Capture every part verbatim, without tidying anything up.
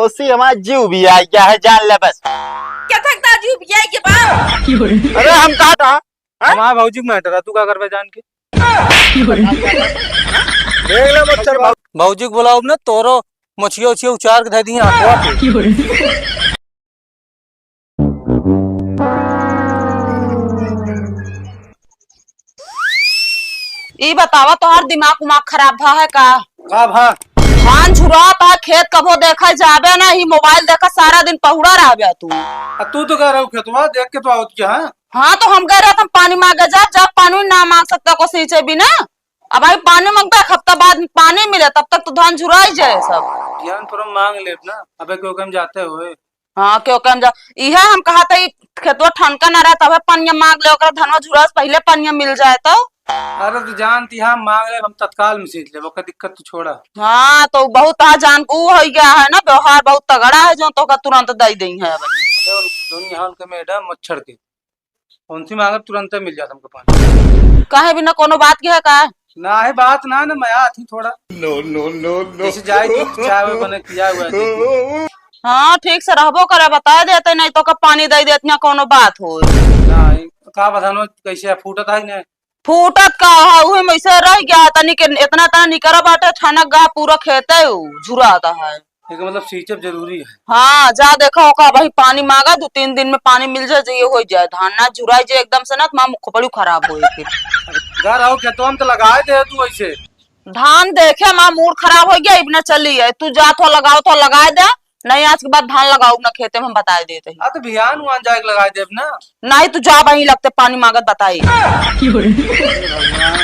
ओसी हमार जीव भी आ गया है, जान ले बस। क्या थकता जीव भी आ गया बा? अरे हम कहा था, हाँ? हमार भौजी के matter है, तू का करबे जान के? देख ले मच्छर बाबू। भौजी के बुलाओ ना, तोरो मछिया उछिया उचार के धै दिया हाथवा पे। ई बतावा, तोहार दिमाग उमाग खराब भा है का? का भा? धान झुरात है, खेत कबो देखे जाबे ना, ही मोबाइल देखा सारा दिन पहुड़ा रहबे तू। आ तू तो कह रहू खेतवा देख के तो आवत क्या है? हाँ, तो हम कह रहे थे, हम पानी मांगे जा, जब पानी ना मांग सकता को सींचे बिना। अब भाई पानी मांगता, एक हफ्ता बाद पानी मिले, तब तक तो धान झुराई जाए सब। ज्ञान थोड़ा मांग लेब ना, अबे क्यों कम जाते हुए। हाँ, क्यों कम जा, इहे हम कहा था, ई खेतवा ठनका ना रहे, तबे पनिया मांग ले, ओकरा धनवा झुरा से पहिले पनिया मिल जाए तो। अरे तो जान ती, हाँ, मांग ले, हम तत्काल में सींच लेब, ओकर दिक्कत तो छोड़ा। हाँ, तो बहुत आ जान को हो गया है ना, व्यवहार बहुत तगड़ा है, जो तो का तुरंत दे देई है। अरे उन दोनों यहाँ उनके मैडम मच्छर के, कौन सी मांगब, तुरंत मिल जात हमको पानी। काहे बिना कोनो बात के है का? ना है बात ना, ना मैं आती थोड़ा। No, no, no, no। जैसे जाए तो चाय वाय बने पिया हुआ है, देखिए। हाँ, ठीक से रहबो करे, बता देते, नहीं तो का पानी दे देत ना कोनो बात हो। ना, ई का बतानो कैसे फूटत है ना। फूटत का है, उहे में से रह गया, तनी के इतना तना निकरा बाटे, ठनक गा पूरा खेते उ झुराता है। एकर मतलब सींचब जरूरी है। हाँ, जा देखा ओका, वही पानी मांगा, दो तीन दिन में पानी मिल जाए, जे हो जाए, धान ना झुराई जे एकदम से ना, तो माँ खोपड़ी खराब होई फिर। घर आओ खेतवा में तो लगाए दे तू ऐसे। धान देखे माँ मूड खराब हो गया, इबना चली है, तू जा तो लगाओ तो लगाए दे, नहीं आज के बाद धान लगाओ ना खेते में, हम बताए देते हैं। हाँ तो बिहान उहान जाके लगाए देब ना। नहीं तू जा वहीं लगते पानी मांगत बताई। भगवान,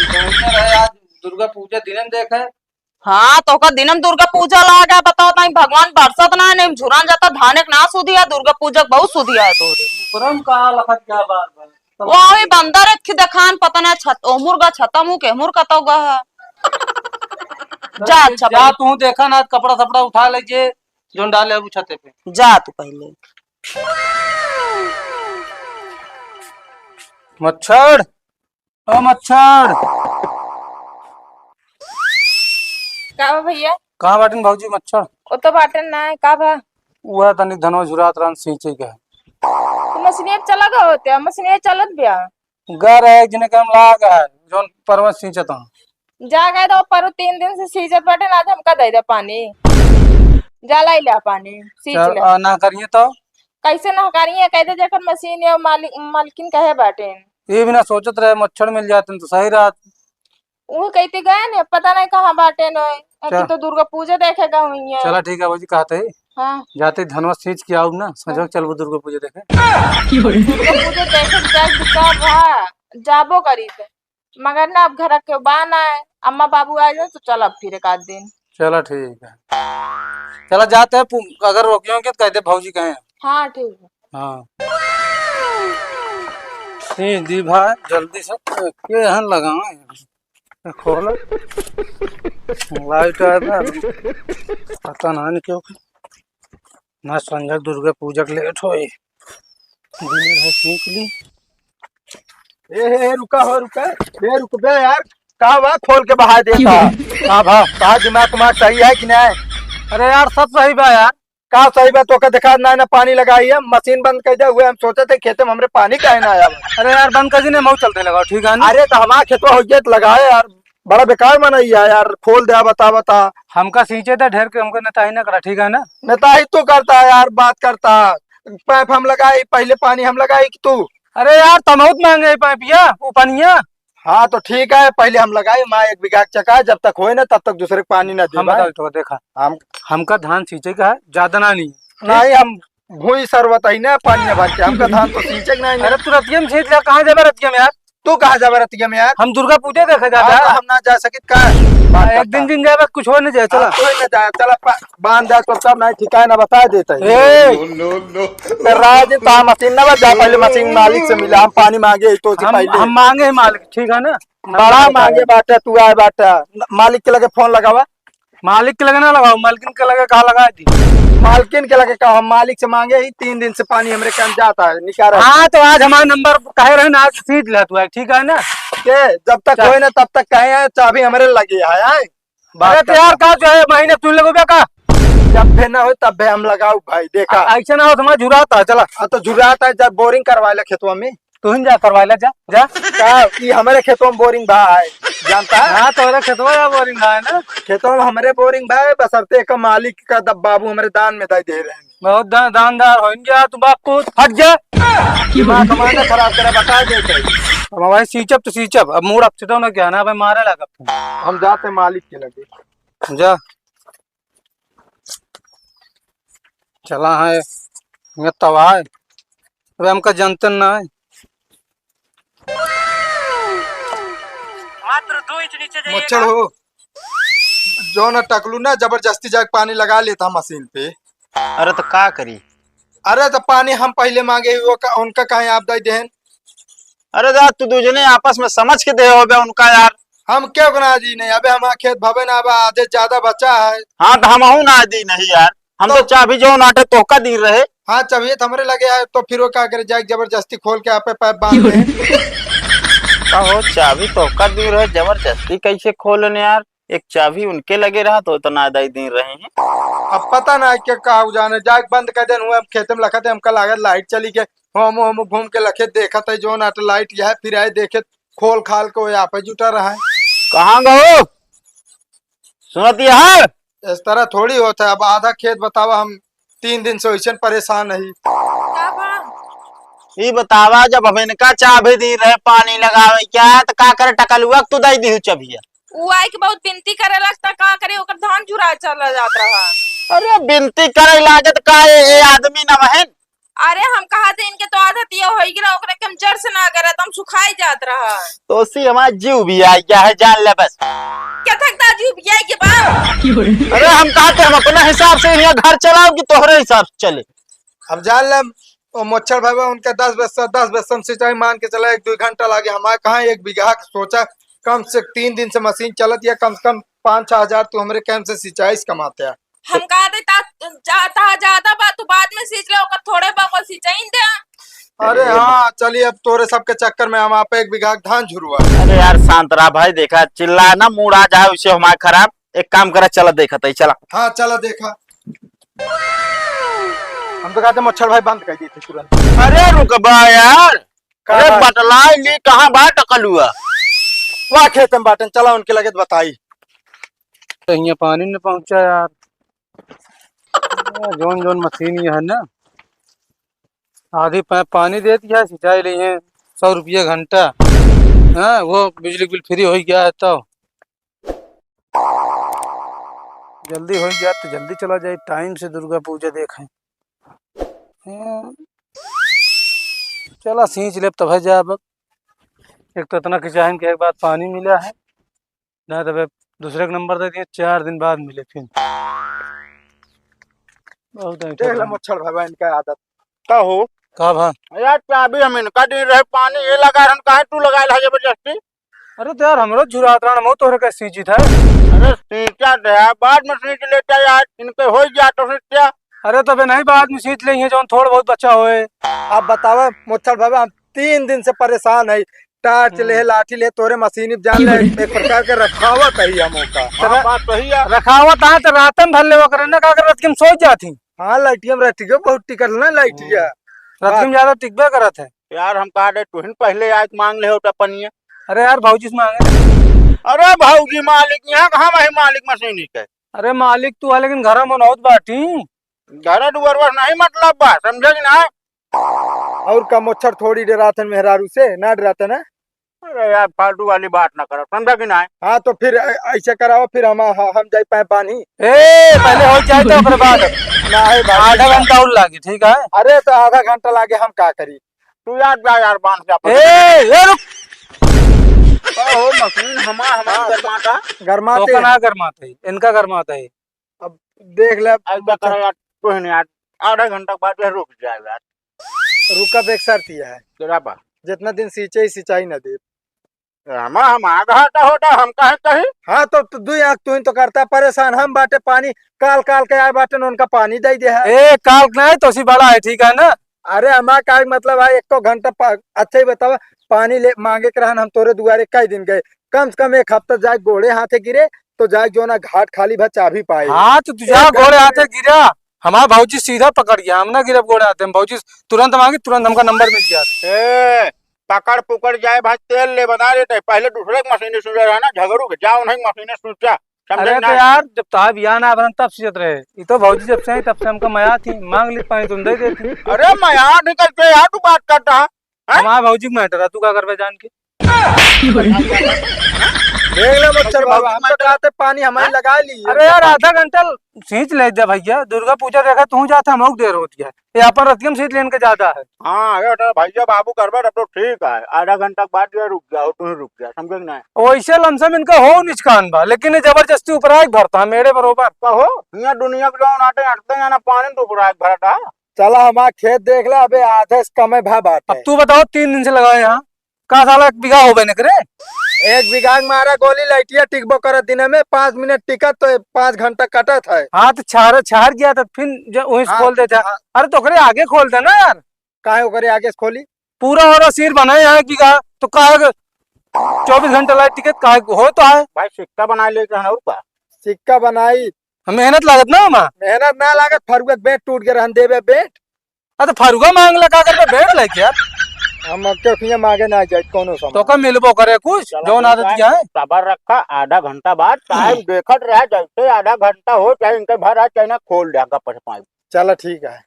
कौन सा रहे आज दुर्गा पूजा दिनन देखे। हाँ, तो ओकर दिनम दुर्गा पूजा लाग है, बताओ ताई, भगवान बरसत ना है, नहीं झुरान जाता, धान एक ना सुधिया, दुर्गा पूजा बहुत सुधिया है तोरे। उपरम का लखत क्या बार बार? वही बंदर एक खी देखान, पता ना छत, ओमुर गा छतम हूँ, केमुर कतौ गा है। जा, अच्छा, जा, भाई। तू देखा ना, कपड़ा सपड़ा उठा ले जे, जोन डाले अब छते पे। जा तू पहले। मच्छर। ओ मच्छर। का बा भैया? कहाँ बाटिन भौजी मच्छर? ओ तो बाटिन ना है, का बा? उहे तनी धनवा झुरात रहन सींचे के है। तो मशीनिया चला गए होते, मशीनिया चलत बिया। घर है, जिन्हें के हम लाग है, जोन परवा सींचत हूँ। जा गए तो परो तीन दिन से सींचत बाटिन, आज हमका दे दे पानी। जा लाई ले पानी, सींच चल, ले। आ, ना करिए तो? कैसे ना करिए, कह दे जेकर मशीन है, मालिक, मालकिन कहे बाटिन। ये बिना सोचत रहे, मच्छर मिल जाते तो सही रहत। वो कहते गए ने, पता नहीं कहाँ बाटे न। अभी चल। तो दुर्गा पूजा देखे गए हुई है। चला ठीक है भौजी, कहते ही। हाँ। जाते धनवा सींच के आउब ना, संझा हाँ। चलबो दुर्गा पूजा देखे। दुर्गा पूजा देखे के जाए विचार रहा, जाबो करी थे। मगर ना अब घर के बा ना है, अम्मा बाबू आ जाए तो चल अब फिर एक आध दिन। चला ठीक है, चला जाते हैं। पु-, अगर रोकियों के तो कह दे भौजी कहे हैं। हाँ ठीक है। हाँ। सीधी भाई, जल्दी से के हन लगावे। खोल। लाइट आया था। पता ना नहीं क्यों। ना संजय दुर्गा पूजा के लेट होए। दिन है सीख ली। ए, ए, रुका हो, रुका। ए, रुक बे यार। का बा, खोल के बहा देता। का बा, का दिमाग उमाग सही है कि नहीं? अरे यार, सब सही बा यार। का सही बा, तोका देखा ना, ना पानी लगाई है, मशीन बंद कर दे हुए। हम सोचे थे खेते में हमरे पानी काहे ना आया बा। अरे यार, बंद कर दी ना, मऊ चलते लगाओ, ठीक है ना? अरे तो हमारा खेतवा हो गया तो लगाए यार, बड़ा बेकार मनई है यार, खोल दे, बता, बता। हमका सींचे दे ढेर के, हमका नेताही ना करा, ठीक है ना? नेताही तू करता है यार, बात करता। पाइप हम लगाई, पहले पानी हम लगाई कि तू? अरे यार, तमहुत महंगे है पाइपिया, वो पनिया। हाँ, तो ठीक है, पहले हम लगाई, माँ एक बीघा के चका, जब तक होए ना, तब तक दूसरे के पानी ना दे हम भाई। बताओ तो देखा, हम हमका धान सींचे का है, ज्यादा ना नहीं। नहीं, हम भूई सरवत है ना, पानी भर के, हमका धान तो सींचे के नहीं ना। अरे, तू रतिया में सींच ले, कहाँ जाबे रतिया में यार? तू कहाँ जाबे रतिया में यार? हम दुर्गा पूजा देखे जाबे हाँ, तो यार। हम ना जा सकित का? बात एक करता। दिन, दिन जाबे, कुछ हो नहीं जाए, चला। हाँ, कोई ना जाए, चला, पा-, बांध जाए, तो सब नहीं ठिकाना बता देता है। ए! No, no, no। तो राज, तो हम मशीन ना बजा, पहले मशीन मालिक से मिला, हम पानी मांगे तो से हम, पहले। हम मांगे हैं मालिक, ठीक है ना? बड़ा मांगे बाटे, तू आए बाटे, मालिक के लगे फोन लगावा। मालिक के लगे ना लगाओ, मालकिन के लगे कहा लगा दी। मालकिन के लगे कहा, हम मालिक से मांगे ही, तीन दिन से पानी हमरे काम जाता है, निकाल रहा है। हाँ, तो आज हमारा नंबर कहे रहे ना, आज सीट ले तू, ठीक है ना? के जब तक चल। होए ना, तब तक कहे हैं, चाबी हमरे लगे है, हैं? बात अरे तो यार, करता। का जो है, महीने तू लगोगे का? जब भे ना हो तब भे हम लगाऊ भाई, देखा। आ, ऐसे ना हो, तुम्हारा झुराता है, चला। हाँ, तो झुराता है, जब बोरिंग करवा ले खेतवा में। तू ही जा करवा ले, जा, जा। का, ई हमारे खेतवा में बोरिंग बा है, जानता है? हाँ, तोरे खेतवा या बोरिंग बा है ना? खेतवा में हमारे बोरिंग बा है, बसरते एक मालिक का दब बाबू हमारे दान में दे दे रहे हैं। बहुत दा-, दानदार हो, इनके हाथ बाप को हट जा। दिमाग हमारा खराब करे, बता देते। अब भाई सींचब तो सींचब, अब मूड upset होना क्या ना, भाई मारे लागब। हम जाते मालिक के लगे। जा। चला है, ये तबाह है। अबे हमका जानते ना है। मात्र दो इंच नीचे जाइएगा। मच्छर हो, जो ना टकलू ना जबरदस्ती जाके पानी लगा लेता मशीन पे। अरे तो का करी? अरे तो पानी हम पहले मांगे, वो का, उनका काहे आप दे देहन? अरे यार, तू दू जने आपस में समझ के दे होबे उनका यार। हम क्यों ना दी नहीं, अबे हमारा खेत भवे ना, अब आधे ज्यादा बचा है। हाँ, तो हमहू ना दी नहीं यार, हम तो तो चाबी जो नाटे तोहका दी रहे। हाँ, चाबी तो हमरे लगे है, तो फिर वो का करे, जाके जबरदस्ती खोल के आपे पाइप बांध दे। कहो, चाबी तोहका दी रहे, जबरदस्ती कैसे खोलन यार? एक चाबी उनके लगे रहा तो इतना दे दी रहे हैं। अब पता ना क्या का हो जाने, जाके बंद कर देन हुए, हम खेते में लखत है, हमका लागत लाइट चली गई, हम, हम घूम के लखे देखत है, जो ना तो लाइट यह फिर आए देखे, खोल खाल के वो यहाँ पे जुटा रहा है। कहाँ गो? सुनत यह? इस तरह थोड़ी होता है। अब आधा खेत बतावा, हम तीन दिन से वैसे परेशान है। का बा? ई बतावा, जब हम इनका चाबी दी रहे पानी लगावे क्या, तो का करे टकलुआ के तू दे दी चबिया? उ आई के बहुत विनती करे लगता, का करे, ओकर धान झुरा चला जात रहा। अरे विनती करे लागत का, ये, ये आदमी न बहन। अरे हम कहा थे इनके तो आदत ये होई गिरा, ओकरे के हम जड़ से ना करे, तो हम सुखाई जात रहा। तो सी हमारा जीव भी आ गया है, जान ले बस। क्या थकता जीव भी आई के बा? अरे हम कहा थे हम अपने हिसाब से यहाँ घर चलाओ कि तोहरे हिसाब से चले? अब जान ले, वो मोच्छर भाई बा, उनके दस बस्सा, दस बस्सा में सिंचाई मान के चला, एक दो घंटा लागे। हमारे कहाँ एक बीघा के सोचा, कम से तीन दिन से मशीन चलत या कम से कम पाँच छह हजार तू हमरे कैम से सिंचाई से कमाते हैं। हम कहा थे ता, जा, ता ज्यादा बा, तू बाद में सींच ले, ओकर थोड़े बा, ओकर सिंचाई दे। अरे हाँ, चलिए, अब तोरे सबके चक्कर में हम आप एक बीघा धान झुरवा। अरे यार, शांत रहा भाई, देखा, चिल्ला ना, मूड आ जाए, उसे हमारा खराब। एक काम करा, चला देखा तई, चला। हाँ, चला देखा। हम तो कहते मच्छर भाई बंद कर देते तुरंत। अरे रुक बा यार, का अरे बात? बतलाई ली, कहाँ बा टकलुआ? वाह, खेत में बाटन, चला उनके लगे तो बताई। तो यहाँ पानी न पहुँचा यार। आ, जौन जौन मशीन ये है ना, आधी पै-, पानी दे दिया, सिंचाई लिए सौ रुपया घंटा। हाँ, वो बिजली बिल फ्री हो गया है तो। जल्दी हो गया तो जल्दी चला जाए, टाइम से दुर्गा पूजा देखें। हाँ, चला सींच लेब तब है जाब। एक तो इतना खिंचाइन के एक बार पानी मिला है, ना तबे दूसरे के नंबर दे दिए, चार दिन बाद मिले फिर। बहुत ऐंठा देख ले बा। मच्छर भगवान का आदत। का हो? का भा? यार, चाबी हम इनका दे रहे, पानी ये लगा रहन, काहे तू लगा रहा जबरदस्ती? अरे तो यार, हमरो झुरात रहन, हम तोहरे के सींचित है। अरे, सींचा दे यार, बाद में सींच लेता यार, इनके हो गया तो सींच क्या? अरे, तबे नहीं, बाद में सींच लेंगे, जौन थोड़ बहुत बचा होए। आप बतावा, मोच्छर बाबा, हम तीन दिन से परेशान है, टार्च ले, हम्म। लाठी ले, तोरे मशीनी जान ले, एक प्रकार के रखावत है हम ओका। हाँ, बात सही है। रखावत है तो रातन भर ले ओकरे ना, का करत कि हम सोच जाती। हाँ, लाइटिया में रहती है, बहुत टिकल ना लाइटिया। हम्म। रात में ज्यादा टिकबे करत है। यार, हम कहा दे, तुहिन पहले आके मांग ले होता पनिया। अरे यार, भौजी से मांगे। अरे भौजी, मालिक यहाँ कहाँ वही मालिक मशीनी के? अरे मालिक तू है, लेकिन घर में बनौत बाटी। घर दुआर बस नहीं मतलब बा, समझे कि ना? और का मोच्छर थोड़ी डरातन मेहरारू से, ना डरातन है? अरे यार, फालतू वाली बात ना करो, समझा कि नहीं? हाँ, तो फिर ऐ-, ऐसे कराओ, फिर हम, ह-, हम जाई पाइप बांधी। ए, पहले हो जाए तो ओकरे बाद। ना है भाई। आधा घंटा और लागे, ठीक है? अरे, तो आधा घंटा लागे, हम का करी? तू यार जा यार, बांध जा ए, ए, रुक। ओ, मशीन हमा-, हमा हाँ, गरमाता। गरमाते तो हैं। ना गरमाता है, इनका गरमाता है। अब देख ले, अब ऐसा बच्चा। करो यार, कोई नहीं यार, आधा घंटा के बाद फिर रुक जाए यार। रुकब एक शर्त यह है। तेरा बा। जितना दिन सींचे ही सिंचाई न दे। हमा, हमा घाटा होता, हम काहे कही? हाँ, तो, तो दुई आँख तू ही तो करता परेशान, हम बाटे पानी, काल, काल के आए बाटे, उनका पानी दे दे है। ए, काल नहीं, तो सी बड़ा है, ठीक है ना? अरे, हमार का मतलब है, एको घंटा पा-, अच्छा ही बतावा, पानी ले, मांगे के रहन, हम तोरे दुआरे कई दिन गए, कम से कम एक हफ्ता जाए गोड़े हाथे गिरे, तो जाए जो ना घाट खाली भा चाबी पाए। हाँ, तो तू जा एक गोड़े काम हाथे गिरा, हमार भौजी सीधा पकड़ गया, हम ना गिरब गोड़े हाथे में। भौजी तुरंत मांगी, तुरंत हमका नंबर मिल जात। ए, पकड़ पुकड़ जाए भाई, तेल ले बना लेते, पहले दूसरे के मशीने सूझा रहा ना, झगड़ू के, जा उन्हीं के मशीने सूझा, समझे अरे तो ना? यार, जब तोहार बियाह ना बनन तब सींचत रहे, ई तो भौजी जब से आई तब से हमका मया थी, मांग ली पानी तुम दे देती। अरे मया नहीं करते यार, तू बात करता है, हैं? हमार भौजी के मैटर है, तू का करबे जान के? देख ले मच्छर बाबा, हम तो कहते पानी हमारे लगा ली। अरे यार, आधा घंटा सींच ले जा भैया, दुर्गा पूजा देखा तू जाता, हम देर होती है, ये अपन रतियम सींच लेन के ज्यादा है। हाँ, अरे तो भैया बाबू करबे तब तो ठीक है, आधा घंटा के बाद जो है रुक जाओ, तू ही रुक जा, समझे कि नहीं? वैसे लमसम इनका हो निचकान बा, लेकिन ये जबरदस्ती उपराग भरता है मेरे बरोबर। कहो, यहाँ दुनिया के जौन आटे हटते हैं ना, पानी तो उपराग भरता है। चला हमार खेत देख ले, अबे आधे से कमे भा बात अब है। तू बताओ, तीन दिन से लगाए यहाँ, का साला एक बीघा होबे न करे? एक बीघा के मारा गोली, लाइटिया टिकबो करत दिने में, पाँच मिनट टिकत तो पाँच घंटा कटत है। हाँ, तो छार, छार गया तो फिर जो वहीं से हाँ, खोल देता। हाँ। अरे तो ओकरे आगे खोल दे ना यार। काहे ओकरे आगे से खोली? पूरा और सिर बनाए यहाँ एक बीघा, तो काहे के चौबीस घंटा लाइट टिकत काहे के हो तो है? भाई सिक्का बनाए लेके रहना और का? सिक्का बनाई। हम मेहनत लागत ना हमा? मेहनत ना लागत, फरुआ के बेंट टूट के रहन देबे बेंट। आ तो फरुआ मांग ला, का करबे बेंट लेके यार? हम अब के उठिया मांगे ना जाए कोनो सामान। तो का मिलबो करे कुछ, चला जौन ठीक आदत है, क्या है? सबर रखा, आधा घंटा बाद टाइम देखत रहा, जैसे आधा घंटा हो, चाहे इनके भर आ, चाहे ना खोल दे, गप से पाइप। चला ठीक है।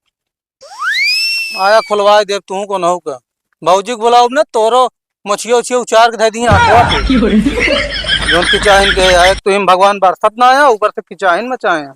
आया खुलवाए देब, तू को नहु का। भौजी के बुलाओ ना, तोरो मछिया उछिया उचार के धै दिया हाथवा पे। जौन किचाइन के आए, तो हम भगवान बरसत ना आया, ऊपर से किचाइन मचाए हैं।